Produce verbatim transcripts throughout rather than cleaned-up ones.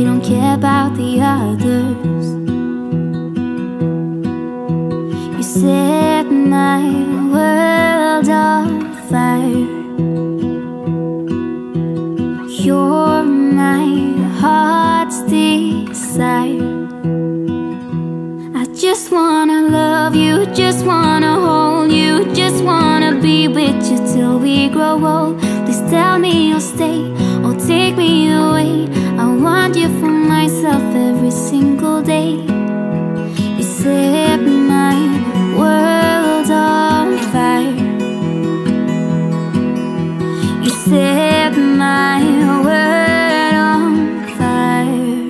Don't care about the others. You set my world on fire. You're my heart's desire. I just wanna love you, just wanna hold you, just wanna be with you till we grow old. Please tell me you'll stay or take me away. I want you for myself every single day. You set my world on fire. You set my world on fire.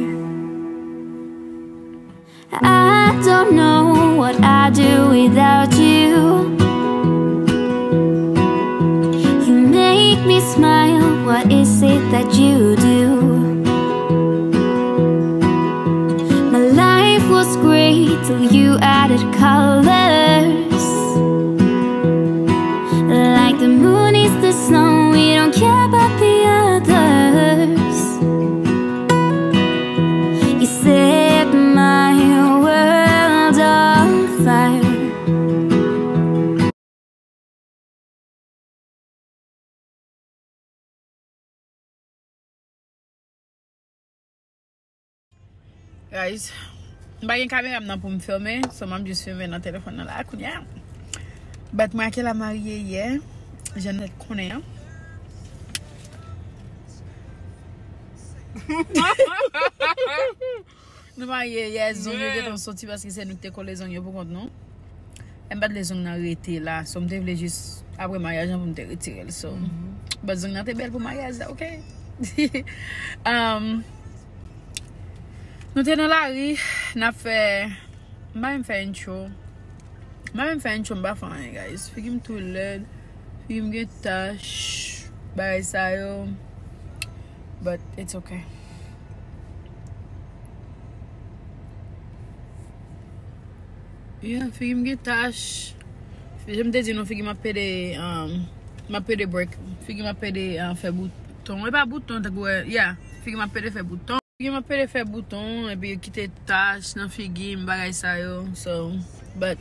I don't know what I'd do without you. You make me smile, what is it that you do? My life was great till you added colors. Like the moon is the snow, we don't care about the others. You set my world on fire. Guys, m pa gen kamera m nan pou m filme, so m ap jis filme nan telefòn nan la kounye a. But mwen ak Kela marye yè, jan nou konnen an. Nou marye yè, zong yo gentan soti paske se nou ki te kole zong yo pou kont nou. E m pa t vle zong nan rete la, so m te vle jis apre maryaj lan pou m te retire l, so. But zong nan te bèl pou maryaj la, ok? Um, nou te nan lari, n ap fè, m pa menm fè intro. M pa menm fè intro, m pa fè anyen, guys. Figi m tou lèd, figi m gen tach, bagay sa yo. But it's okay. Yeah, figi m gen tach. Jan m te di nou, figi m ap pede, um, m ap pede break. Figi m ap pede, uh, fè bouton. E pa bouton, tankou, yeah, figi m ap pede fè bouton. Figi m ap pede fè bouton, epi kite tach nan figi m, bagay sa yo. So, but,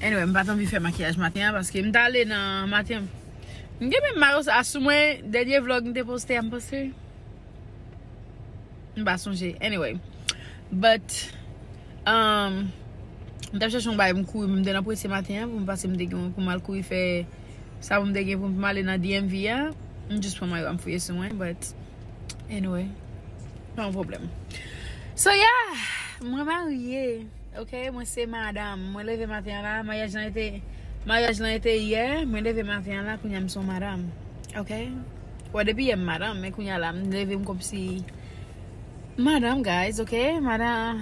anyway, m pa t anvi fè makiyaj maten an, paske m t ale nan maten. M gen menm mayo sa sou mwen, dènye vlog m te poste a, m panse. M pa sonje. Anyway. But, um, m t ap chèche yon bagay pou m kouri, men m te nan prese maten an, pou m pase m te gen pou m al kouri fè sa pou m te gen pou m ale nan D M V a. M jis pran mayo a m fouye sou mwen, but anyway. Pa yon pwoblèm. So, yeah, mwen marye. Ok, mwen se madanm. Mwen leve maten an la, maryaj lan te, maryaj lan te yè, mwen leve maten an la, kounye a m se yon madanm. Ok? Wè, depi yè m madanm, men kounye a la, m leve m kòmsi madanm, guys, ok? Madanm,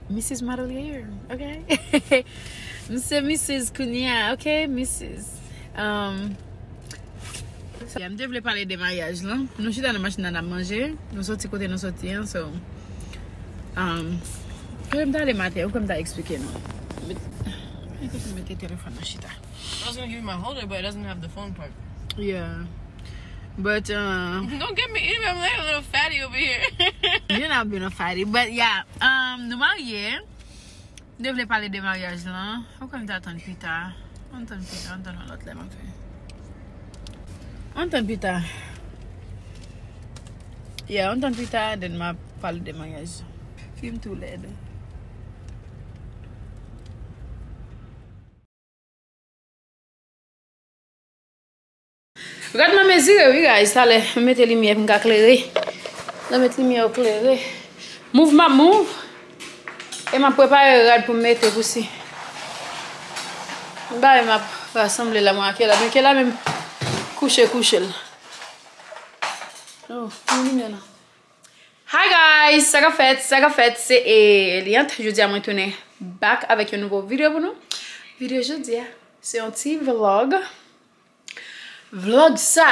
Missus Modelier, ok? M se Missus kounye a, ok? Missus. Um, Yeah, m te vle pale de maryaj lan. Nou chita nan machin nan, n ap manje. Nou soti kote nou soti an, so, um, kote m t ale maten, ou kwè m ta eksplike nou. Met, kote m mete telefòn nan chita. I was gonna give you my holder, but it doesn't have the phone part. Yeah. But, uh, don't give me any, I'm like a little fatty over here. You're not being a fatty, but yeah, um, nou marye. M te vle pale de maryaj lan. Ou kwè m ta tann pita? Ann tann pita, ann tann yon lòt lè m ap fè. Ann tann pita. Yeah, ann tann pita, then m ap pale de maryaj. Fi m tou lèd. Rad mwen mezire wi, guys. Talè, mwen mete limyè pou m ka klere. Mwen met limyè yo klere. Move m ap move. E m ap prepare rad pou m mete pou si. M ba m ap rasanble la, mwen ak Kela. Men Kela menm kouche, kouche l. Oh, men limyè la. Hi guys, sa k ap fèt, sa k ap fèt, se Eliante. Jodi a mwen tounen back avèk yon nouvo videyo pou nou. Videyo jodi a, se yon ti vlog. Vlog sa,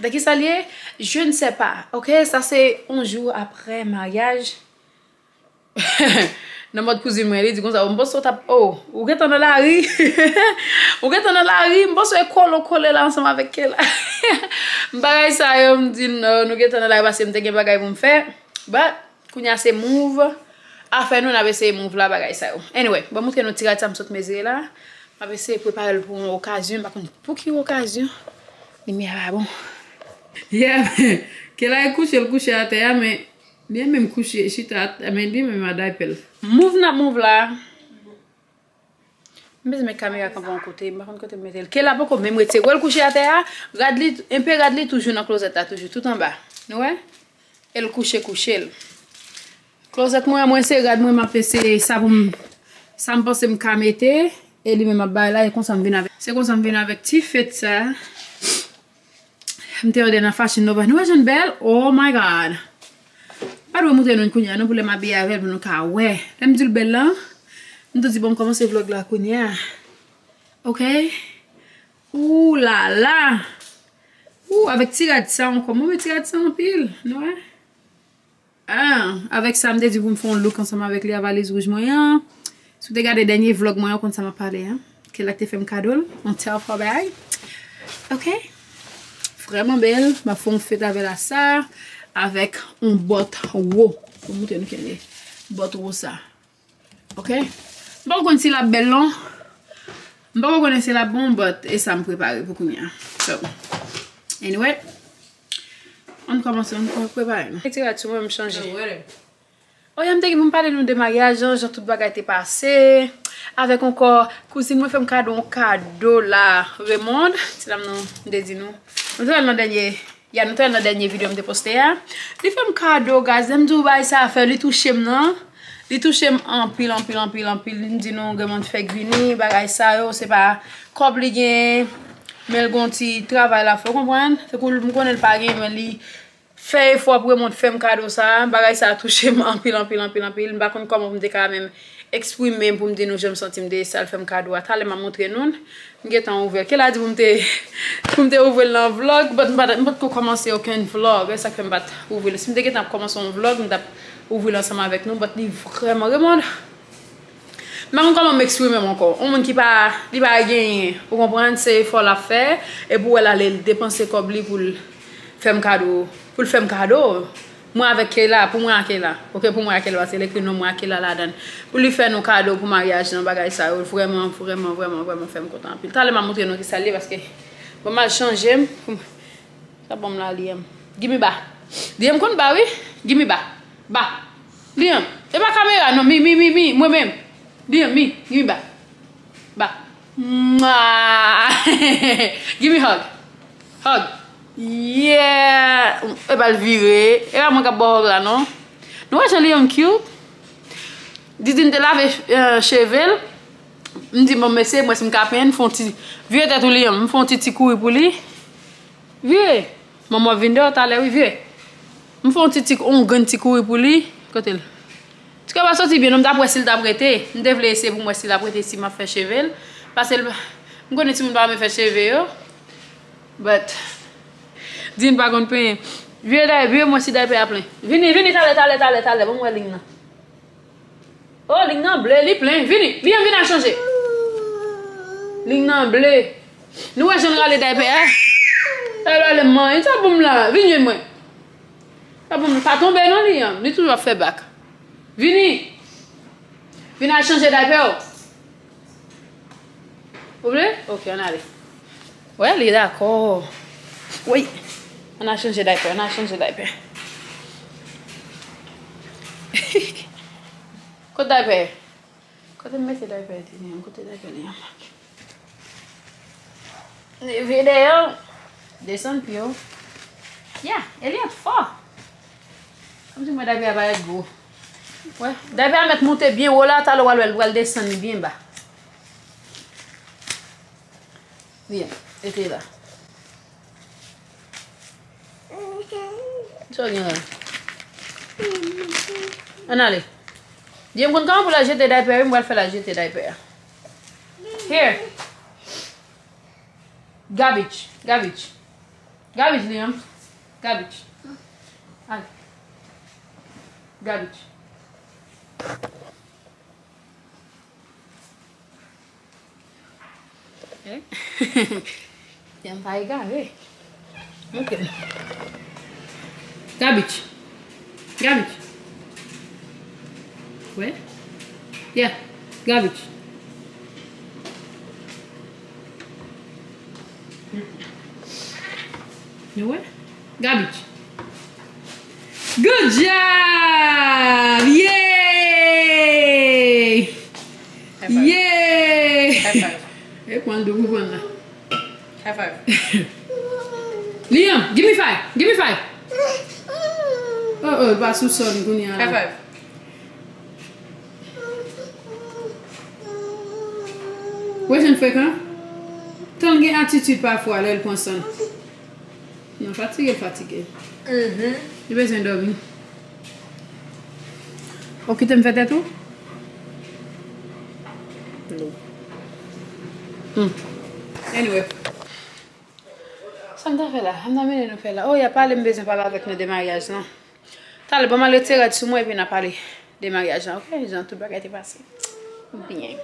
de ki sa l ye? Je ne sais pas. Ok, sa se yon jou apre maryaj. Nan mòd kouzin mwen, li di konsa, "M panse w t ap, oh, ou gentan nan lari." Ou gentan nan lari, m panse w e kole w kole la ansanm avèk Kela. Bagay sa yo, m di, "No, nou gentan nan lari paske m te gen bagay pou m fè." But, kounye a se move. Afè nou, n ap eseye move la, bagay sa yo. Anyway, bon, montre nou ti rad sa m sot mezire la. M ap eseye prepare l pou yon okazyon, m pa konn pou ki okazyon. Limyè a pa bon. Yeah, Kela e kouche, l kouche atè a, men li menm kouche, chita, men li menm a daypè l. Move n ap move la. M bezwen met kamera kanpe yon kote, m pa konn kote m mete l. Kela poko menm retire l kouche atè a, rad li, enpe rad li toujou nan klozèt la, toujou, tout anba. Nou wè? E l kouche, kouche l. Klozèt mwen, mwen se rad mwen, m ap eseye sa pou m, sa m panse m ka mete, e li menm ap bay la, e konsa m vin avèk, se konsa m vin avèk ti fèt sa. M te rode nan Fashion Nova. Nou wè jan l bèl? Oh my God! Pa dwe montre nou l kounye a, non, pou lè m abiye avè l, pou nou ka wè. Lè m di l bèl la, m tou di, "Bon, m kòmanse vlòg la kounye a." Ok? Ooh la la! Ooh, avèk ti rad sa ankò. Mwen renmen ti rad sa anpil, nou wè? Ah, avèk sa, m te di pou m fè yon look ansanm avèk li a valiz wouj mwen an. Si w te gade dènye vlòg mwen an, w konn sa m ap pale an. Kela k te fè m kado l, yon tèl fò bagay. Ok. Vrèman bèl. M ap fè yon fèt avè l a sa, avèk yon bòt wo. Pou montre nou kenbe bòt wo sa. Ok. M pa konn si l ap bèl non. M pa konnen si l ap bon, but e sa m prepare pou kounye a. So, anyway. Ann kòmanse, ann kò-, prepare nou. Retire sou mwen, m chanje. Oh, ya m te gen pou m pale nou de maryaj lan, jan tout bagay te pase. Avèk ankò, kouzin mwen fè m kado, yon kado la, Raymond. Ti dam nan, m te di nou. Nou te wè l nan dènye, ya nou te wè l nan dènye videyo m te poste a. Li fè m kado, guys. Lè m di w bagay sa fè, li touche m nan. Li touche m anpil, anpil, anpil, anpil. M di nou, Raymond fè grini, bagay sa yo, se pa kòb li gen, men l gon ti travay l ap fè, w konprann? Se kou m konnen l pa gen, men li fè efò pou Raymond fè m kado sa a. Bagay sa a touche m anpil, anpil, anpil, anpil. M pa konn kòman pou m te ka menm eksprime m pou m di nou jan m santi m de sa l fè m kado a. Talè m ap montre nou l. M gentan ouvè l. Kela di pou m te, pou m te ouvri l nan vlòg, but m pa t, m pa t ko kòmanse okenn vlòg. E sa k fè m pa t ouvri l. Si m te gentan ap kòmanse yon vlòg, m t ap ouvri l ansanm avèk nou, but li vrèman, Raymond, m pa konn kòman m eksprime m ankò. Yon moun ki pa, li pa genyen, ou konprann, se efò l ap fè, epi w wè l ale, l depanse kòb li pou l fè m kado, pou l fè m kado. Mwen avèk Kela, pou mwen ak Kela. Ok, pou mwen ak Kela, paske l ekri non mwen ak Kela ladan l. Pou li fè nou kado pou maryaj lan, bagay sa yo, vrèman, vrèman, vrèman, vrèman fè m kontan anpil. Talè m ap montre nou kisa l ye, paske bon, m al chanje m. Sa bon m la, Liam. Gimme ba. Liam konn ba, wi. Gimme ba. Ba. Liam. E pa kamera, non. Mi, mi, mi, mi. Mwen menm. Liam, mi. Gimme ba. Ba. Mwa. Gimme hug. Hug. Yeah. E pa l vire. E pa mwen k ap ba w hug la, non. Nou wè jan Liam cute? Didine te lave, eh, cheve l. M di, bon, mesye, mwen si m ka penyen, m fè yon ti, vire tèt ou, Liam. M fè yon ti, ti kouri pou li. Vire. Manman ap vin deyò talè, wi, vire. M fè yon ti, ti, yon grenn ti kouri pou li. Kote l? Ti kè pa soti byen, non, m t ap wè si l t ap rete. M te vle eseye pou m wè si l ap rete, si m ap fè cheve l. Paske l, m konnen timoun pa renmen fè cheve yo. But, Didine pa konn penyen. Vire dayè, vire m wè si daypè a plen. Vini, vini, talè, talè, talè, talè. Ban m wè liy nan. Oh, liy nan ble, li plen. Vini, Liam, vin al chanje. Liy nan ble. Nou wè jan l rale daypè a? Sa l rale m manyen. Sa pou m la. Vin jwenn mwen. Sa pou m pa tonbe non, Liam. Li toujou ap fè bak. Vini. Vin al chanje daypè w. Ou vle? Ok, ann ale. Wè, li dakò. Wi. Ann al chanje daypè, ann al chanje daypè. Kot daypè? Kote m mete daypè li an? Kote daypè li an? Leve deyò. Desann pye w. Ya, Eliant fò. Kòmsi mwen daypè a parèt gwo. Wè, daypè a mèt monte byen wo la, talè w al wè l pral desann byen ba. Byen, rete la. Sa w gen la? Ann ale. Dye m konn kòman pou l al jete daypè, wi, m pral fè l al jete daypè a. Here. Garbage, garbage. Garbage, Liam. Garbage. Ale. Garbage. Eh? Yanm pa egare. Ok. Garbage. Garbage. Wè? Yeah. Garbage. Nou wè? Garbage. Good job! Yay! High five. Yay! High five. E pran l dou pou pran la. High five. Liam, give me five. Give me five. Oh, oh, pa sou sòn kounye a la. High five. Wè jan l frekan? Tan l gen atitid pafwa lè l pran sòn. Non, fatige, fatige. Mhm. Li bezwen dòmi. Ou kite m fè tèt ou? Non. Hmm. Anyway. Sa m ta fè la? Sa m ta mennen nou fè la? Oh, y a pale, m bezwen pale avèk nou de maryaj lan. Talè, ban m al retire rad sou mwen, epi n a pale de maryaj lan, ok? Jan tout bagay te pase. Byen.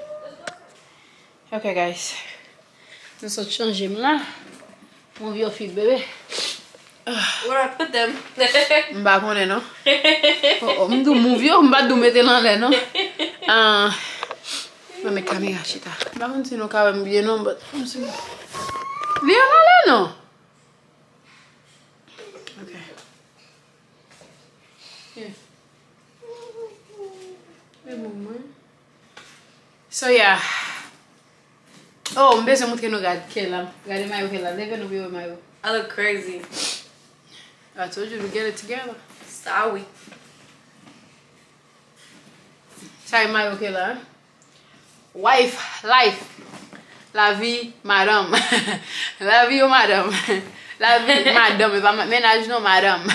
Ok, guys. Nou sot chanje m la. Move your feet, bebe. What I put them? M pa konnen, non. Oh, oh, m di w move yo, m pa di w mete l anlè, non. Ah, mwen met kamera chita. M pa konn si nou ka wè m byen, non, but m si li an anlè, non. Ok. Yeah. E bon, mwen. So, yeah. Oh, m bezwen montre nou rad Kela. Gade mayo Kela. Leve nou pou yo wè mayo. I look crazy. I told you to get it together. Sorry. Sa e mayo Kela, hein? Wife, life. Lavi madanm. Lavi yon madanm. Lavi madanm, e pa ma-, mennaj non, madanm.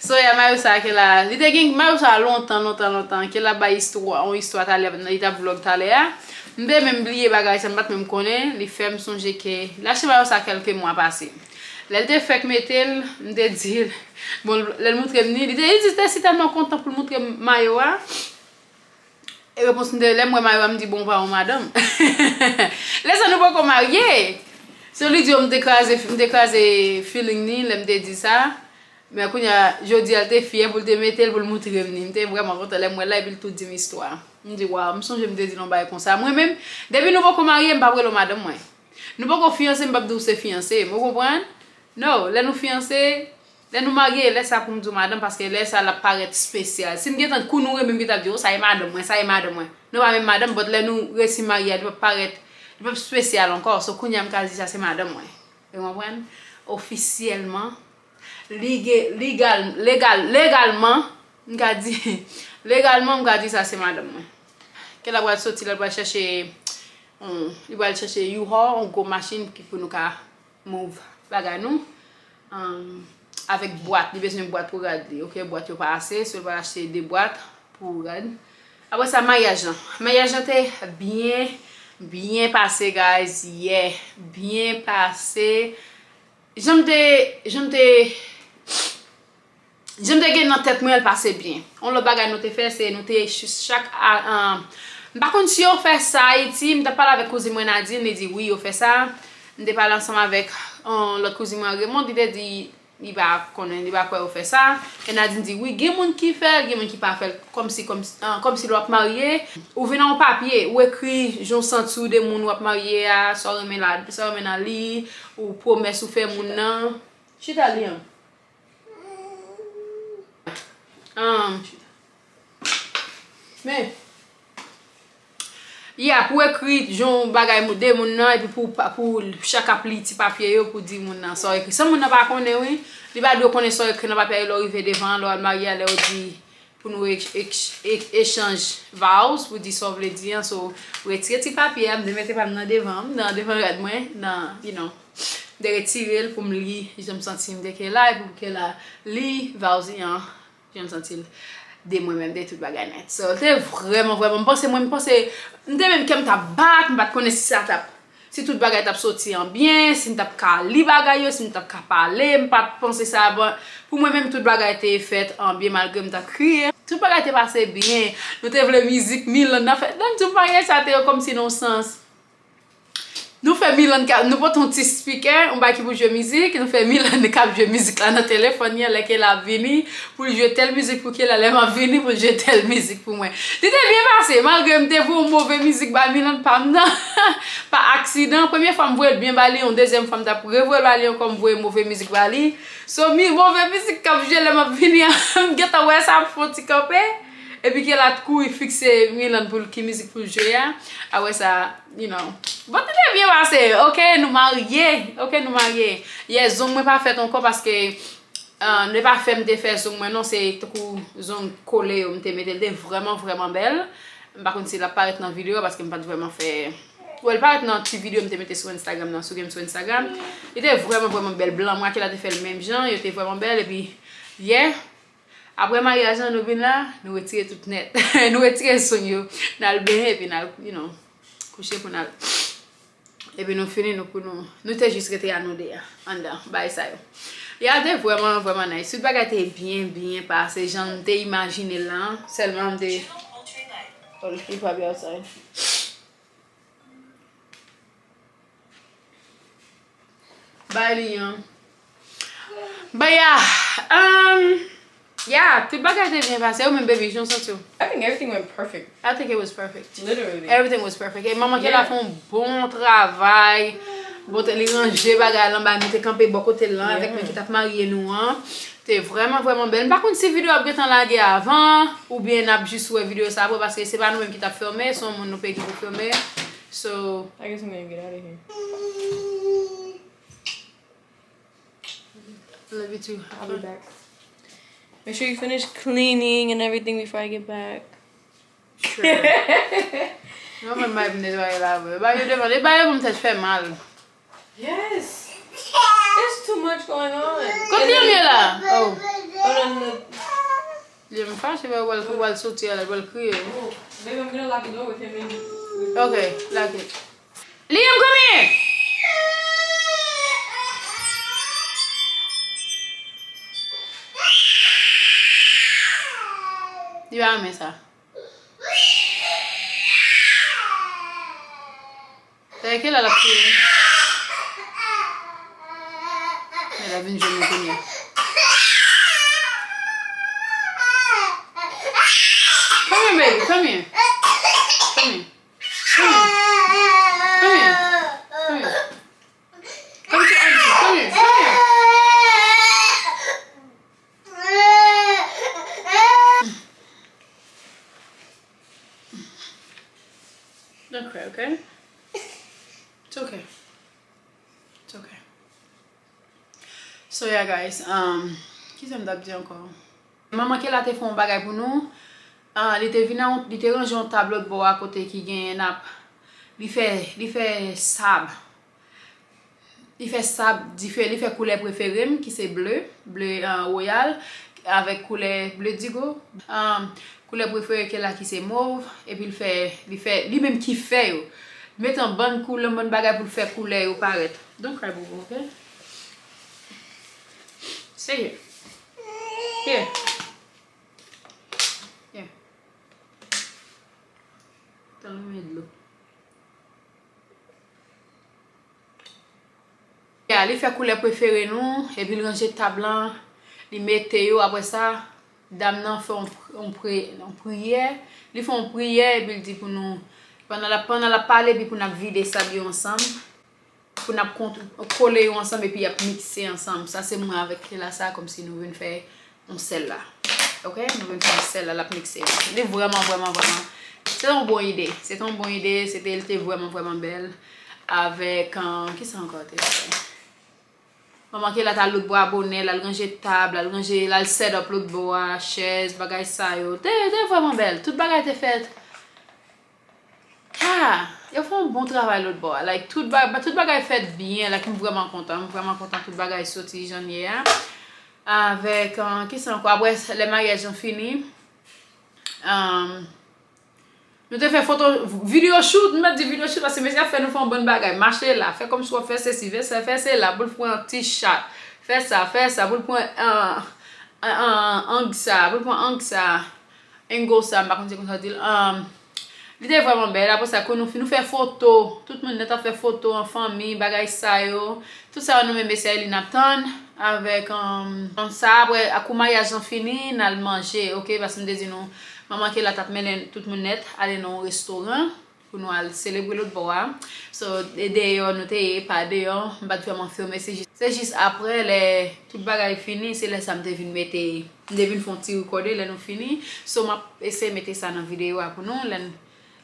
So, yeah, mayo sa Kela, li te gen mayo sa lontan, lontan, lontan. Kela bay istwa, yon istwa talè, li t ap vlog talè a. M te menm bliye bagay sa, m pa t menm konnen. Li fè m sonje ke l achte mayo sa kèlke mwa pase. Lè l te fèk mete l, m te di l, bon, lè l montre m ni, li te, li te si tèlman kontan pou l montre m mayo a. E repons m te, lè m wè mayo a, m di, "Bon, ou pa yon madanm." Lè sa nou poko marye. So, li di, "Oh, m te kraze, m te kraze feeling ni, lè m te di sa." Men kounye a, jodi a, l te fyè pou l te mete l, pou l montre m ni. M te vrèman kontan lè m wè l la, epi l tou di m istwa. M di, "Waw, m sonje m te di l yon bagay konsa." Mwen menm, depi nou poko marye, m p ap rele w madanm mwen. Nou poko fiyanse, m p ap di w se fiyanse m, ou konprann? No, lè nou fiyanse, lè nou marye, lè sa pou m di w madanm, paske lè sa l ap parèt espesyal. Si m gentan kou nou renmen, m gentan di, "Oh, sa e madanm mwen, sa e madanm mwen." Nou pa menm madanm, but lè nou resi marye a, li p ap parèt, li p ap espesyal ankò. So, kounye a, m ka di sa se madanm mwen. Ou konprann? Ofisyèlman, lige-, legal, legal, legalman, m ka di, legalman, m ka di sa se madanm mwen. Kela pral soti la, l pral chèche, um, li pral chèche U-Haul, yon gwo machin ki pou nou ka move bagay nou. Um, avèk bwat, li bezwen bwat pou rad li, ok? Bwat yo pa ase, so l pral achte de bwat pou rad. Apre sa, maryaj lan. Maryaj lan te byen, byen pase, guys. Yeah, byen pase. Jan m te, jan m te, jan m te gen nan tèt mwen, l pase byen. Yon lòt bagay nou te fè, se nou te ch-, chak a, a, m pa konn si yo fè sa Ayiti, m t ap pale avèk kouzin mwen Nadine, li di wi, yo fè sa. M te pale ansanm avèk, yon lòt kouzin mwen Raymond, li te di li pa konnen, li pa kwè yo fè sa. E Nadine di wi, gen moun ki fè l, gen moun ki pa fè l. Kòmsi, kòmsi, ah, kòmsi lè w ap marye, ou vin ak yon papye, ou ekri jan w santi w de moun w ap marye a, sa w renmen la, sa w renmen nan li, ou pwomès ou fè moun nan. Chita, Liam. Um, men, yeah, pou ekri jan bagay mou-, de moun nan, epi pou, pou chak ap li ti papye yo pou di moun nan sa w ekri. San moun nan pa konnen, wi, li pa dwe konnen sa w ekri nan papye a, lè w rive devan, lè w al marye a, lè w di, pou nou ek-, ek-, ek-, echanj vows, pou di sa w vle di an. So, retire ti papye a, m te mete pa m nan devan, m nan devan rad mwen, nan, you know, m te retire l pou m li, jan m santi m te ke la, epi pou ke la li vows li an, jan m santi l de mwen menm, de tout bagay nèt. So, l te vrèman, vrèman, m panse, mwen, m panse, m te menm kè m t ap bat, m pa t konnen si sa t ap si tout bagay t ap soti an byen, si m t ap ka li bagay yo, si m t ap ka pale, m pa t panse sa, bon, pou mwen menm tout bagay te fèt an byen malgre m t ap kriye. Tout bagay te pase byen. Nou te vle mizik Milan nan fè. Nan di w maryaj sa te yo kòmsi nan yon sans. Nou fè Milan ka, nou pote yon ti spikè, yon bagay ki pou jwe mizik, nou fè Milan k ap jwe mizik la nan telefòn li an, lè Kela ap vini, pou l jwe tèl mizik pou Kela, lè m ap vini, pou l jwe tèl mizik pou mwen. Li te byen pase, malgre m te voye yon move mizik ba Milan pa m nan, pa aksidan. Premye fwa m voye l byen ba li, yon dezyèm fwa m t ap revoye l ba li ankò, m voye move mizik ba li. So, mi, move mizik k ap jwe lè m ap vini an, m gentan wè sa ap fè yon ti kanpe. Epi Kela t kouri fikse Milan pou l ki mizik pou l jwe a. Apre sa, you know. Bon, li te byen pase. Ok, nou marye. Ok, nou marye. Yè, zong mwen pa fèt ankò paske, ah, li pa fè m te fè zong mwen non, se tankou zong kole yo m te mete. Li te vrèman, vrèman bèl. M pa konn si l ap parèt nan videyo a paske m pa t vrèman fè. Well, l parèt nan ti videyo m te mete sou Instagram nan, si w gen m sou Instagram. Li te vrèman, vrèman bèl. Blan mwen ak Kela te fè l menm jan, yo te vrèman bèl. Epi, yè, apre maryaj lan, nou vin la, nou retire tout nèt. Nou retire zong yo, n al benyen epi n al, you know, kouche pou n al. Epi nou fini, nou pou nou, nou te jis rete a nou de a, anndan, bagay sa yo. Ya, te vrèman, vrèman nice. Tout bagay te byen, byen pase, jan m te imajine l lan, sèlman m te, oh, he probably outside. Bay li yon. But yeah, um, yeah, tout bagay te byen pase. Ou menm, baby, jan w santi w? I think everything went perfect. I think it was perfect. Literally. Everything was perfect. E manman Kela fè yon bon travay. Bon, te, li ranje bagay lan, ba nou te kanpe bò kote l lan avèk mwen ki t ap marye nou an. Te vrèman, vrèman bèl. M pa konn si videyo ap gentan lage avan, oubyen n ap jis wè videyo sa apre, paske se pa nou menm ki t ap filme, se yon moun nou peye ki pou filme. So, I guess I'm gonna get out of here. Love you too. I'll be back. Make sure you finish cleaning and everything before I get back. Sure. Mwen menm m ap netwaye la vre. Ba yo devan, e ba yo pou m tèt fè mal. Yes. There's too much going on. Kot Liam ye la? Oh. Oh, no, no, no. Liam fache, wè, wè, wè, soti a la, wè, kriye. Oh, babe, I'm gonna lock the door with him and. Ok, lock it. Liam, come here. Li pa renmen sa. Tande Kela l ap kriye. Kela vin jwenn nou kounye a. Come here, baby. Come here. Come here. Come here. Come here. Come here. Come to auntie. Come here. Come here. Don't cry, okay? It's okay. It's okay. So yeah, guys, um, kisa m t ap di ankò? Manman Kela te fè yon bagay pou nou. Ah, li te vin a yon, li te ranje yon tab lòt bò a kote ki genyen nap. Li fè, li fè sab. Li fè sab dife, li fè koulè prefere m ki se ble, ble, ah, woyal, avèk koulè ble digo. Ah, koulè prefere Kela ki se mov, epi l fè, li fè, li menm ki fè yo. Li mete yon bann koulè, yon bann bagay pou l fè koulè yo parèt. Don't cry, boo boo, okay? Stay here. Here. Yeah. Tan renmen dlo. Ya, li fè koulè prefere nou, epi l ranje tab lan, li mete yo, apre sa, dam nan fè yon, yon pri-, yon priyè, li fè yon priyè, epi l di pou nou, pandan l ap, pandan l ap pale, epi pou n ap vide sab yo ansanm. Pou n ap kont-, kole yo ansanm epi y ap mikse ansanm. Sa se mwen avèk Kela sa, kòmsi nou vin fè yon sèl la. Ok? Nou vin fè yon sèl la, l ap mikse yo. Li vrèman, vrèman, vrèman. Se te yon bon ide. Se te yon bon ide. Se te, li te vrèman, vrèman bèl. Avèk, euh, kisa ankò te fè? Manman Kela t al lòt bò a bonè, l al ranje tab, l al ranje, l al set up lòt bò a, chèz, bagay sa yo. Te, te vrèman bèl. Tout bagay te fèt. Ah, yo fè yon bon travay lòt bò a. Like, tout ba-, tout bagay fèt byen. Like, m vrèman kontan. M vrèman kontan tout bagay soti jan l ye a. Avèk, euh, kisa ankò? Apre, lè maryaj lan fini, euh, nou te fè foto, video shoot. M pa t di video shoot paske mesye ap fè nou fè yon bann bagay. Mache la, fè kòmsi w ap fè sesi, fè sa, fè sela, pou l pran ti chat. Fè sa, fè sa, pou l pran, euh, euh, euh, ang sa, pou l pran ang sa. Angle sa, m pa konn se konsa yo di l. Um, Li te vrèman bèl. Apre sa, kou nou, nou fè foto. Tout moun nèt ap fè foto an fanmi, bagay sa yo. Tout sa yo nou menm mesye li n ap tann. Avèk, um, sa, apre, kou maryaj lan fini, n al manje, oke? Paske m te di nou, manman Kela t ap mennen tout moun nèt ale nan yon restoran pou nou al selebre lòt bò a. So, e deyò nou te ye, pa deyò, m pa t vrèman filme. Se jis, se jis apre, lè tout bagay fini, se lè sa m te vin mete, m te vin fè yon ti rekòde lè nou fini. So, m ap eseye mete sa nan videyo a pou nou, lè n,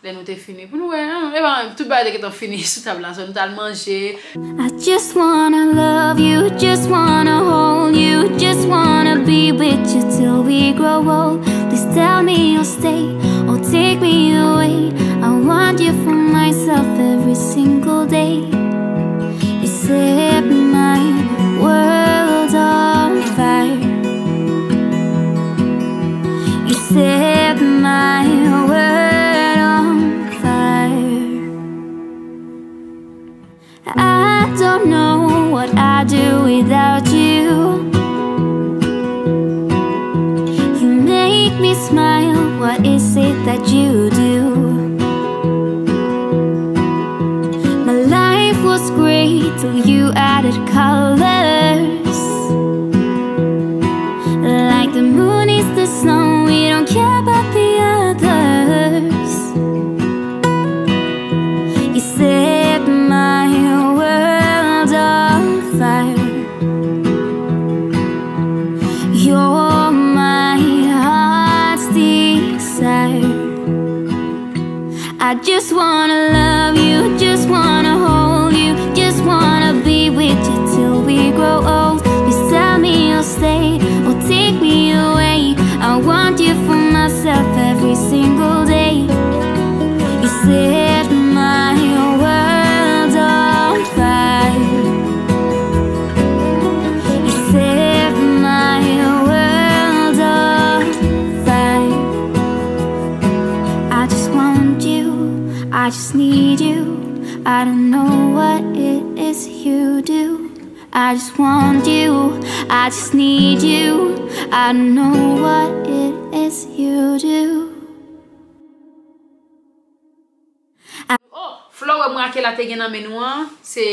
lè nou te fini. Pou nou wè, hein, e pa, tout bagay te gentan fini sou tab la. So, nou t al manje. I just wanna love you, just wanna hold you, just wanna be with you till we grow old. Please tell me you'll stay or take me away. I want you for myself every single day. You set my world on fire. You set my world on fire. I don't know what I'd do without you. You make me smile, what is it that you do? My life was great till you added colors. Like the moon is the snow, we don't care about the others. You set my world on fire. You're my heart's desire. I just wanna love you, just wanna hold you, just wanna be with you till we grow old. Please tell me you'll stay or take me away. I want you for myself every single day. You set my world on fire. You set my world on fire. I just want you, I just need you. I don't know what it is you do. I just want you, I just need you. I don't know what it is you do. Oh, flè mwen Kela te gen nan men nou an, se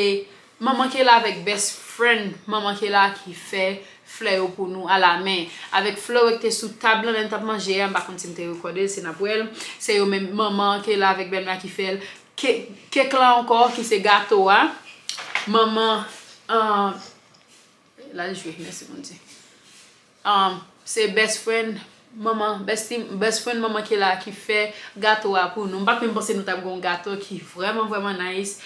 manman Kela avèk best friend manman Kela ki fè flè yo pou nou a la men. Avèk flè yo ki te sou tab lan lè n t ap manje a, m pa konn si m te rekòde l, se n ap wè l. Se yo menm, manman Kela avèk bèlmè ki fè l. Ke-, kek la ankò, ki se gato a. Manman, ah, l al jwe, mèsi Bondye. Um, se best friend manman, bestie, best friend manman Kela ki fè gato a pou nou. M pa t menm panse nou t ap gen yon gato ki vrèman, vrèman nice.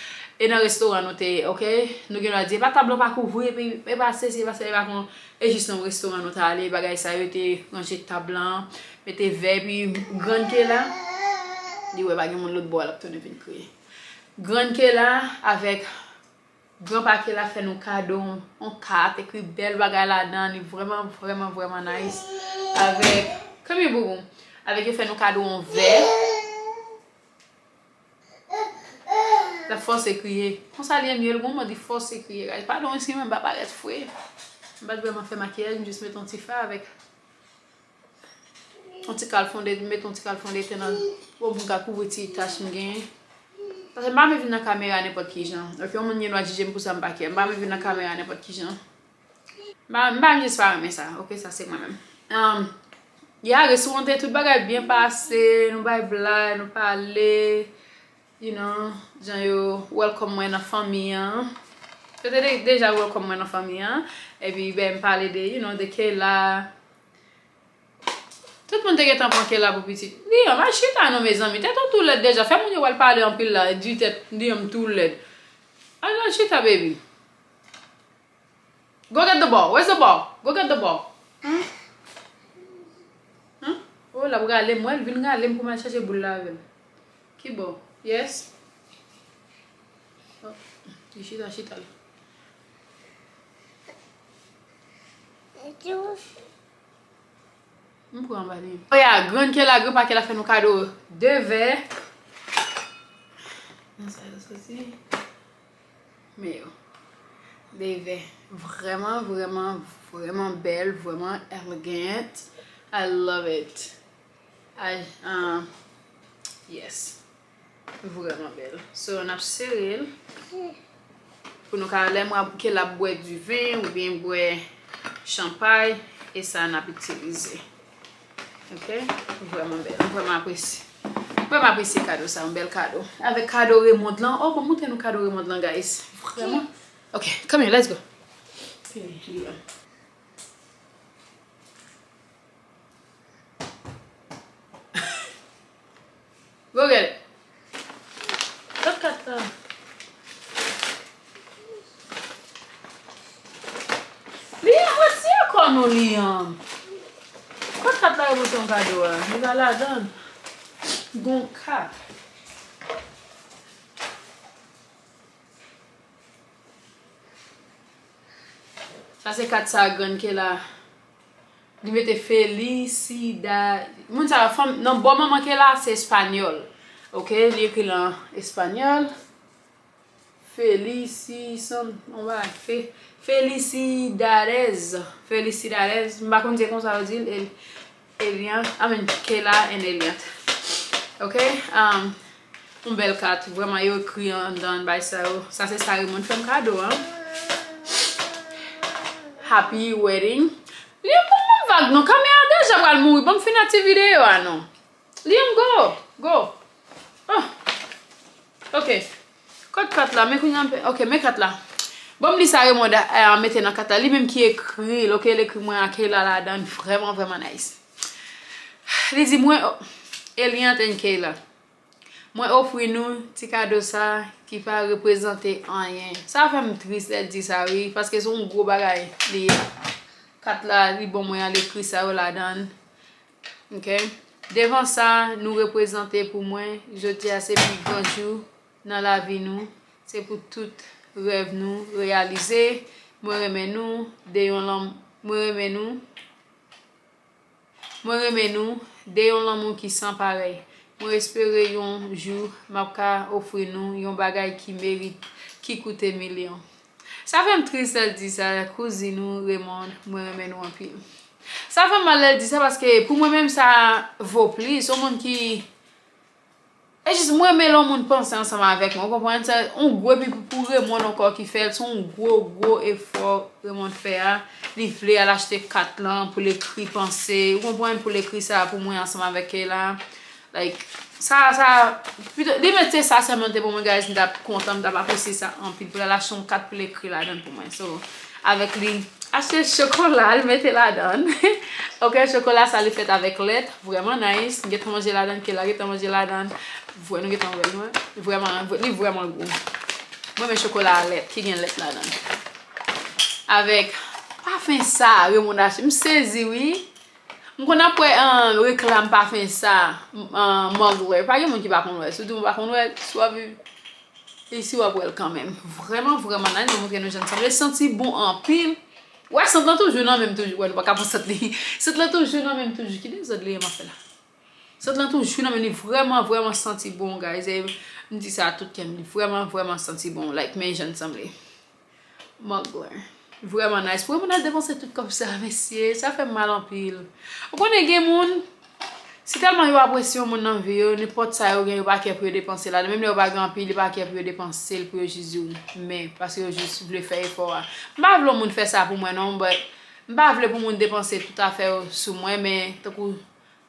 E nan restoran nou te ye, oke? Nou gen dwa di, e pa tab lan pa kouvri, epi e pa sesi, e pa sela, e pa kon, e jis nan yon restoran nou t ale, bagay sa yo te ranje tab lan, mete vè, epi grann Kela, li wè pa gen moun lòt bò a, l ap tounen vin kriye. Grann Kela avèk Granpa Kela fè nou kado yon, yon kat, ekri bèl bagay ladan, li vrèman, vrèman, vrèman nice. Avèk, kanmenm boubou, avèk yo fè nou kado yon vè. L ap fòse kriye. Konsa li ye, m ye, l gon mòd li fòse kriye. Guys, padon, eskize mwen, m pa parèt fre. M pa t vrèman fè makiyaj, m jis met yon ti fè avèk Yon ti kal fonde, met yon ti kal fonde ten nan po pou m ka kouvri ti tach m genyen. Paske m pa vle vin nan kamera nenpòt ki jan. Ok, yon moun gen dwa jije m pou sa m pa kè. M pa vle vin nan kamera nenpòt ki jan. M pa, m pa, m jis pa renmen sa. Ok, sa se mwen menm. Um, ya, restoran te tout bagay byen pase, nou bay blag, nou pale, you know, jan yo welcome mwen nan fanmi an. Yo te de-, deja welcome mwen nan fanmi an. Epi, ben, m pale de, you know, de Kela. Tout moun te gentan pran Kela pou pitit. Liam, al chita non, mezanmi. Tèt ou tou lèd deja. Fè moun yo al pale anpil la, di tèt Liam tou lèd. Al, al chita, baby. Go get the ball. Where's the ball? Go get the ball. Huh? Huh? Oh, l ap rale m. Wè, l vin rale m pou m al chache boul la avè l. Ki bò? Yes? Oh, li chita, chita la. M pran anba li. Oh ya, grann Kela, granpa Kela fè nou kado de vè. Nan sa yo soti. Men yo. De vè. Vrèman, vrèman, vrèman bèl, vrèman elegant. I love it. I, uh, yes. Vrèman bèl. So, n ap sere l pou nou ka, lè m ap, ke l ap bwè diven oubyen bwè chanpay, e sa n ap itilize. Ok? Vrèman bèl. M vrèman apresye. M vrèman apresye kado sa, yon bèl kado. Avèk kado Raymond lan. Oh, bon, montre nou kado Raymond lan, guys. Vrèman. Ok, come here, let's go. Go get it. Kot kat la? Liam, retire kò nou, Liam. Kot kat la yo pote yon kado a? Li pa ladan. Gon kat. Sa se kat sa grann Kela. Li mete Felicidad. Moun sa fanm nan bò manman Kela se espanyòl. Ok, li ekri l an espanyòl. Felicison, on va fe, Felicidades. Felicidades. M pa konn se konsa yo di l. Eliant, I mean, Kela and Eliant. Ok? Um, yon bèl kat. Vrèman, yo ekri anndan bay sa yo. Sa se sa Raymond fè m kado, an. Happy wedding. Li yon bon vag, non. Kamera deja pral mouri. Ban m fini ak ti videyo a, non. Liam, go! Go! Oh. Ok. Kot kat la? Men kounye a m pe-, ok, men kat la. Ban m li sa Raymond a, a mete nan kat la. Li menm ki ekri l, ok? L ekri mwen ak Kela ladan. Vrèman, vrèman nice. Li di mwen, oh, Eliant and Kela. Mwen ofri nou ti kado sa ki pa reprezante anyen. Sa fè m tris lè l di sa, wi, paske se yon gwo bagay li ye. Kat la, li ban mwen an, li ekri sa yo ladan. Ok? Devan sa nou reprezante pou mwen, jodi a se pi gran jou nan lavi nou. Se pou tout rèv nou reyalize. Mwen renmen nou, de yon lanm-, mwen renmen nou. Mwen renmen nou, de yon lanmou ki san parèy. Mwen espere yon jou m ap ka ofri nou yon bagay ki merit, ki koute milyon. Sa fè m tris lè l di sa, kouzin ou Raymond, mwen renmen nou anpil. Sa fè m mal lè l di sa, paske pou mwen menm sa vo plis, yon moun ki E jis mwen renmen lè yon moun panse ansanm avèk mwen, ou konprann? Se yon gwo epi pou, pou Raymond ankò ki fè l, se yon gwo, gwo efò Raymond fè a. Li vle al achte kat lan pou l ekri panse, ou konprann? Pou l ekri sa pou mwen ansanm avèk Kela. Like, sa, sa, pito, li mete sa sèlman te pou mwen, guys, m t ap kontan, m t ap apresye sa anpil. Pou l al achte yon kat pou l ekri ladan pou mwen. So, avèk li, achte chokola, l mete ladan. Ok, chokola sa li fèt avèk lèt, vrèman nice. M gentan manje ladan, Kela gentan manje ladan. Vwè, nou gentan wè l, non? Vrèman, li vrèman gou. Mwen renmen chokola a lèt, ki gen lèt ladan. Avèk pafen sa, Raymond achte. M sezi, wi. M konn ap wè, um, reklam pafen sa, um, Mugler. Pa gen moun ki pa konn wè l. Si w di w pa konn wè l, si w ap viv isi, w ap wè l kanmenm. Vrèman, vrèman nice. Mwen montre nou jan l sanble. Li santi bon anpil. Wè, sant lan toujou nan men m toujou. Wè, nou pa ka pran sant li. Sant lan toujou nan men m toujou. Ki dezòd li ye m ap fè la? Sant lan toujou nan men li. Vrèman, vrèman santi bon, guys. E m di sa a tout kè m. Li vrèman, vrèman santi bon. Like, men jan l sanble. Mugler. Vrèman nice. Pou moun al depanse tout kòb sa, mesye, sa fè m mal anpil. Ou konnen gen moun, si tèlman yo apresye yon moun nan vi yo, nenpòt sa yo gen, yo pa kè pou yo depanse ladan. Menm lè yo pa gen anpil, yo pa kè pou yo depanse l, pou yo jis di w men, paske yo jis vle fè efò a. M pa vle yon moun fè sa pou mwen non, but m pa vle pou moun depanse tout afè yo sou mwen, men tankou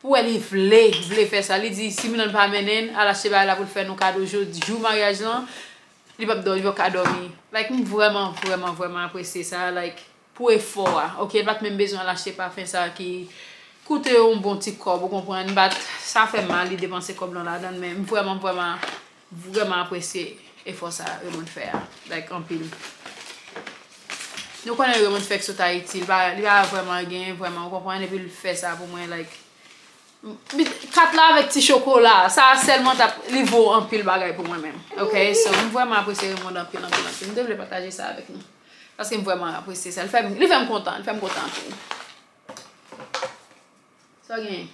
pou wè li vle, vle fè sa. Li di, si moun nan pa mennen l, al achte bagay la pou l fè nou kado jou, jou maryaj lan, li p ap dòmi, li p ap ka dòmi. Like, m vrèman, vrèman, vrèman apresye sa, like, pou efò a. Ok, l pa t menm bezwen al achte pafen sa ki koute yon bon ti kòb, ou konprann? But sa fè m mal, li depanse kòb lan ladan l, men m vrèman, vrèman, vrèman apresye efò sa Raymond fè a. Like, anpil. Nou konnen Raymond fèk sot Ayiti, li pa, li pa vrèman gen, vrèman, ou konprann? Epi l fè sa pou mwen, like, kat la avèk ti chokola, sa sèlman t ap, li vo anpil bagay pou mwen menm. Ok, so, m vrèman apresye Raymond anpil, anpil, anpil. M te vle pataje sa avèk nou. Paske m vrèman apresye sa. Li fè m, li fè m kontan, li fè m kontan anpil. Sa w genyen?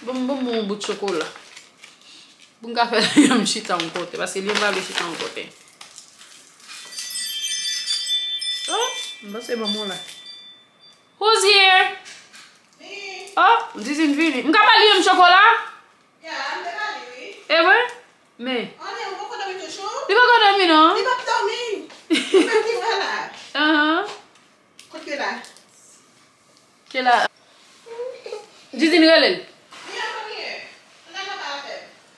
Bon, bon, bon, yon bout chokola. Pou m ka fè Liam chita yon kote, paske Liam pa vle chita yon kote. Oh, m panse ban mwen la. Who's here? Oh, Dizin vini. M ka ba Liam chokola? Yeah, m te ba li, wi. E Men. Li poko dòmi non. Li pap dòmi. Ou menm ki wè la. Ahan. Kot yo la? Ke la. Didine rele l.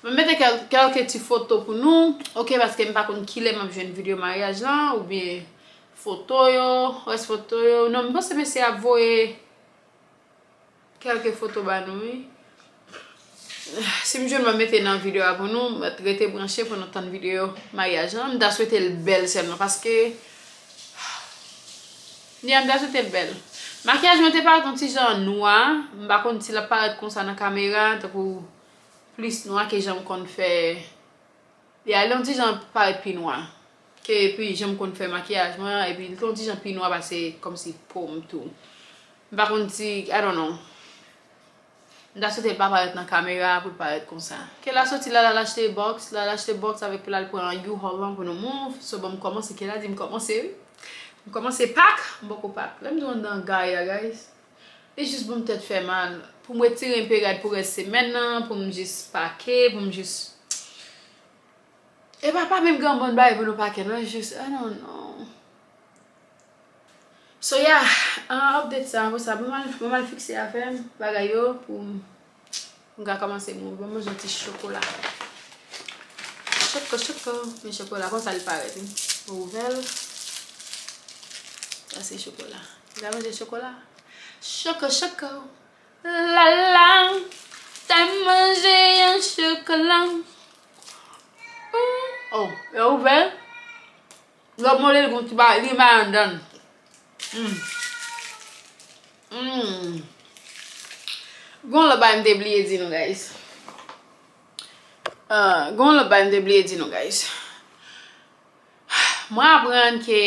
Mwen mete kèl- kèlke ti foto pou nou, oke, paske m pa konn kilè m ap jwenn videyo maryaj lan, oubyen foto yo, rès foto yo. Non, m panse mesye ap voye kèlke foto ba nou, wi. Si m jwenn, mwen mete nan videyo a pou nou, mwen rete branche pou nou tann videyo maryaj lan. M ta swete l bèl sèlman, paske Nia, m ta swete l bèl. Makiyaj mwen te parèt yon ti jan nwa. M pa konn si l ap parèt konsa nan kamera, tankou plis nwa ke jan m konn fè. Li al yon ti jan parèt pi nwa ke pi jan m konn fè makiyaj mwen, epi li te yon ti jan pi nwa pase kòmsi po m tou. M pa konn si, I don't know. M ta swete l pa parèt nan kamera pou l parèt konsa. Ke l a soti la, l al achte bòks, l al achte bòks avèk pou l al pran U-Haul lan pou nou move. So, bon, m kòmanse, ke l a di m kòmanse, wi. M kòmanse pak, m poko pak. Lè m di w anndan gari a, guys, li jis ban m tèt fè mal. Pou m retire m pe rad pou rès semèn nan, pou m jis pake, pou m jis E pa, pa menm gen yon bann bagay pou nou pake non, jis, ah non, non. So, yeah, an update sa, apre sa, mwen mal, mwen mal fikse afè m, bagay yo, pou m, pou m ka kòmanse move. Mwen manje yon ti chokola. Choko, choko, men chokola, konsa li parèt, wi. Mwen ouvè l. Sa se chokola. Ou ka manje chokola? Choko, choko. La la, ta manje yon chokola. Mm. Oh, yo ouvè. Lè w mòde l gon ti ba, li gen bagay anndan l. Mm. Mm. Gon lòt bagay m te bliye di nou, guys. Ah, gon lòt bagay m te bliye di nou, guys. Mwen aprann ke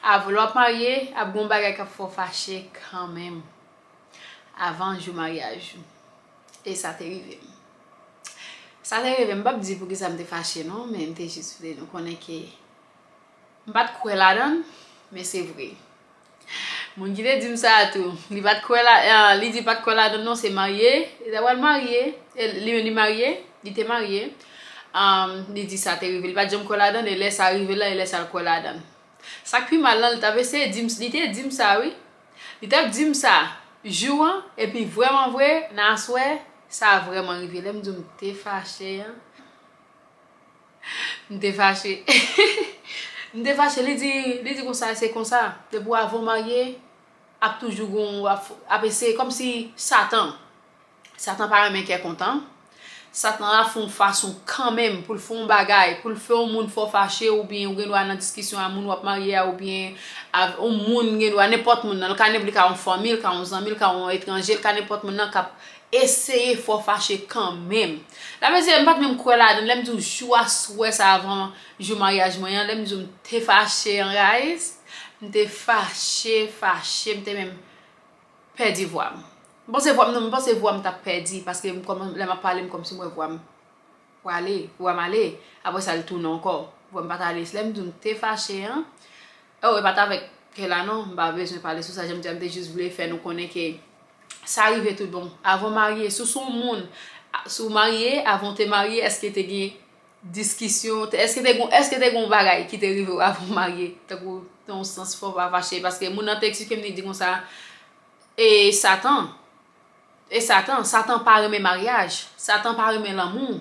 avè lè w ap marye, ap gon bagay k ap fè w fache kanmenm avan jou maryaj ou. E sa te rive m. Sa te rive m, m p ap di poukisa m te fache non, men m te jis vle nou konnen ke m pa t kwè ladan l, men se vre. Moun ki te di m sa a tou, li pa t kwè la, ah, li di pa t kwè ladan l non, se marye, li ta pral marye, e li menm li marye, li te marye. Ah, li di sa te rive, li pa t janm kwè ladan l, e lè sa rive la, e lè sa l kwè ladan l. Sa k pi mal lan, li t ap eseye di m, li te di m sa, wi. Li t ap di m sa jou an, epi vrèman vre, nan aswè, sa vrèman rive. Lè m di w m te fache an, m te fache. M te fache, li di, li di konsa, se konsa. Depi w avan w marye, ap toujou gon, ap, ap eseye, kòmsi Satan. Satan pa renmen kè kontan. Satan ap fè yon fason kanmenm pou l fè yon bagay, pou l fè yon moun fè w fache, oubyen ou gen dwa nan diskisyon a moun w ap marye a, oubyen a yon moun gen dwa, nenpòt moun nan, l ka nenpòt, li ka yon fanmi, l ka yon zanmi, l ka yon etranje, l ka nenpòt moun nan k ap eseye fè w fache kanmenm. Sa vle di, m pa t menm kwè ladan l, lè m di w jou aswè sa avan jou maryaj mwen an, lè m di w m te fache an, guys, m te fache, fache, m te menm pèdi vwa m. M panse vwa m, non, m panse vwa m t ap pèdi, paske m kòman, lè m ap pale, m kòmsi m wè vwa m prale, vwa m ale, apre sa l tounen ankò. Vwa m pa t ale. Lè m di w m te fache an, oh, e pa t avèk kè la non, m pa bezwen pale sou sa, jan m di a, m te jis vle fè nou konnen ke sa rive tout bon. Avan w marye, si w se yon moun, a, si w marye, avan w te marye, èske te gen diskisyon, te, èske te gon, èske te gon bagay ki te rive w avan w marye? Tankou, nan yon sans fò w pa fache, paske moun nan te eksplike m, li di konsa, e Satan, e Satan, Satan pa renmen maryaj, Satan pa renmen lanmou.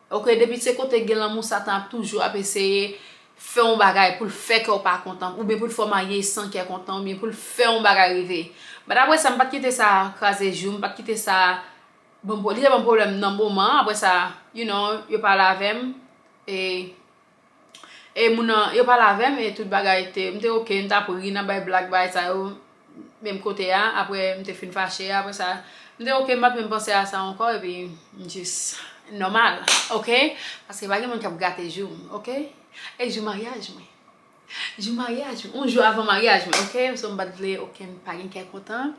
Oke, depi se kote gen lanmou, Satan ap toujou ap eseye fè yon bagay pou l fè kè w pa kontan, oubyen pou l fè w marye san kè kontan, oubyen pou l fè yon bagay rive. But apre sa, m pa t kite sa kraze jou m, m pa t kite sa ban m pwo-, li te ban m pwoblèm nan moman an, apre sa, you know, yo pale avè m, e, e moun nan, yo pale avè m, e tout bagay te, m te oke, m t ap ri, n ap bay blag, bagay sa yo, menm kote a, apre m te fin fache, apre sa, m te oke, m pa t menm panse a sa ankò, epi m jis nòmal, oke? Paske pa gen moun k ap gate jou m, oke? E jou maryaj mwen. Jou maryaj mwen, yon jou avan maryaj mwen, oke? So m pa t vle, oke, m pa gen kè kontan.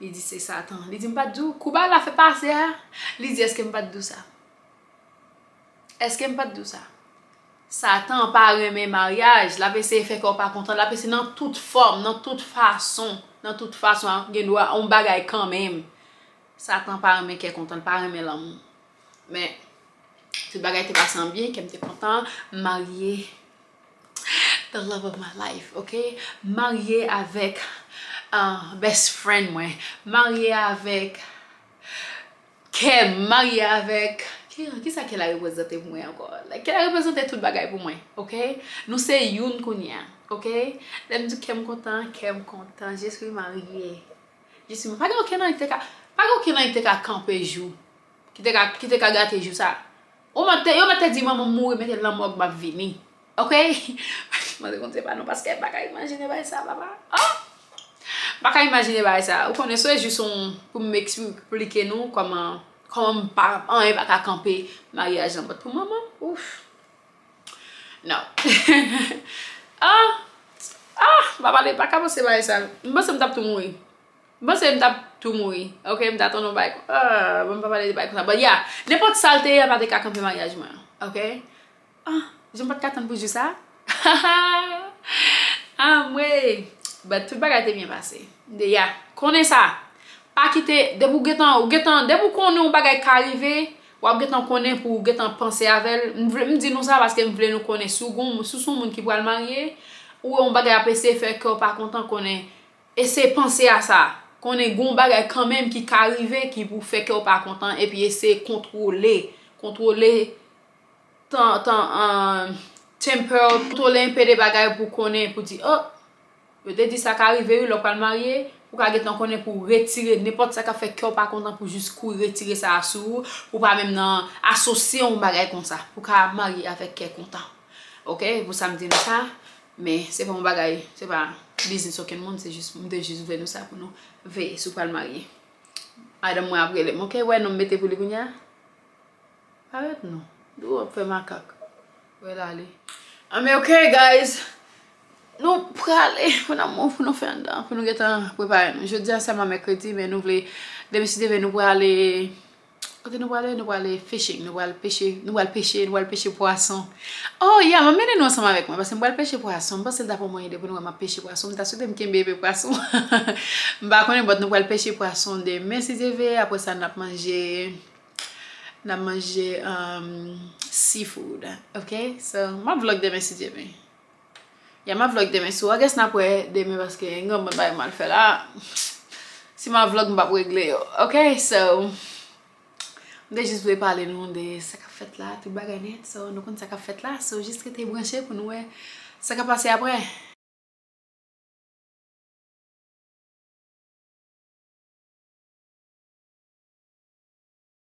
Li di se Satan. Li di m pa t di w, kou bagay la fè pase a, li di èske m pa t di w sa? Èske m pa t di w sa? Satan pa renmen maryaj, l ap eseye fè kè w pa kontan, l ap eseye nan tout fòm, nan tout fason, nan tout fason, gen dwa yon bagay kanmenm. Satan pa renmen kè kontan, l pa renmen lanmou. Men, Tout bagay te pase an byen, kè m te kontan, m marye the love of my life, ok? Marye avèk uh, best friend mwen, marye avèk kè m, marye avèk ki, ki sa kè la reprezante pou mwen ankò? Like, kè la reprezante tout bagay pou mwen, ok? Nou se youn kounye a, ok? Lè m di kè m kontan, kè m kontan, je suis mariée. Je suis, pa gen okenn nan ki te ka, pa gen okenn nan ki te ka kanpe jou, ki te ka, ki te ka gate jou sa. Ou mèt te, yo mèt te di manman m mouri, mete l nan mòg, m ap vini. Ok? Mande Bondye padon paske m pa ka imajine bagay sa, papa. Oh! M pa ka imajine bagay sa. Ou konnen, se jis yon, pou m eksplike nou kòman, kòman m pa, anyen pa ka kanpe maryaj lan. But pou manman m, ouf. No. Ah! Ah! M pa pale, pa ka panse bagay sa. M panse m t ap tou mouri. M panse m t ap tou mouri. Ok, m t ap tann yon bagay kon, ah, bon, m pa pale de bagay konsa. But yeah, nenpòt sa l te ye, a pa te ka kanpe maryaj mwen an. Ok? Ah, jan m pa t ka tann pou jou sa. Anmwey. But tout bagay te byen pase. De ya, konnen sa. Pa kite, depi w gentan, ou gentan, depi w konnen yon bagay ka rive, w ap gentan konnen pou w gentan panse avè l. M vle, m di nou sa paske m vle nou konnen si w gon, si w se yon moun ki pral marye, ou wè yon bagay ap eseye fè kè w pa kontan, konnen eseye panse a sa. Konnen gon bagay kanmenm ki ka rive ki pou fè kè w pa kontan, epi eseye kontwole, kontwole tan, tan, um, temper, kontwole enpe de bagay pou konnen, pou di, oh, yo te di sa ka rive wi, lè w pral marye, ou ka gentan konnen pou w retire nenpòt sa k ap fè kè w pa kontan, pou jis kouri retire sa a sou ou, pou w pa menm nan asosye yon bagay konsa, pou w ka marye avèk kè kontan. Ok, pou sa m di nou sa, men se pa yon bagay, se pa biznis okenn moun, se jis, m te jis vle nou sa pou nou veye si w pral marye. Madanm mwen ap rele m, ok, wè non m mete pou li kounye a. Parèt non. Dou ap fè makak. Wè l ale. Anmwey, ok, guys. Nou prale, mon amour, pou nou fè anndan, pou nou gentan prepare nou. Jodi a sèlman mèkredi, men nou vle, demen si Dye vle, nou prale, kote nou prale? Nou prale fishing, nou pral peche, nou pral peche, nou pral peche pwason. Oh, yeah, m ap mennen nou ansanm avèk mwen, paske m pral peche pwason. M panse l ta pran mwen ede pou nou wè m ap peche pwason. M ta swete m kenbe epe pwason. M pa konnen, but nou pral peche pwason demen, si Dye vle. Apre sa, n ap manje, n ap manje, um, seafood, ok? So, m ap vlog demen, si Dye vle. Ya, m ap vlog demen sou. I guess n ap wè demen paske gen yon bann bagay m al fè la. Si m ap vlog, m p ap regle yo. Ok, so, m te jis vle pale nou de sa k ap fèt la, tout bagay nèt. So, nou konn sa k ap fèt la. So, jis rete branche pou nou wè sa k ap pase apre.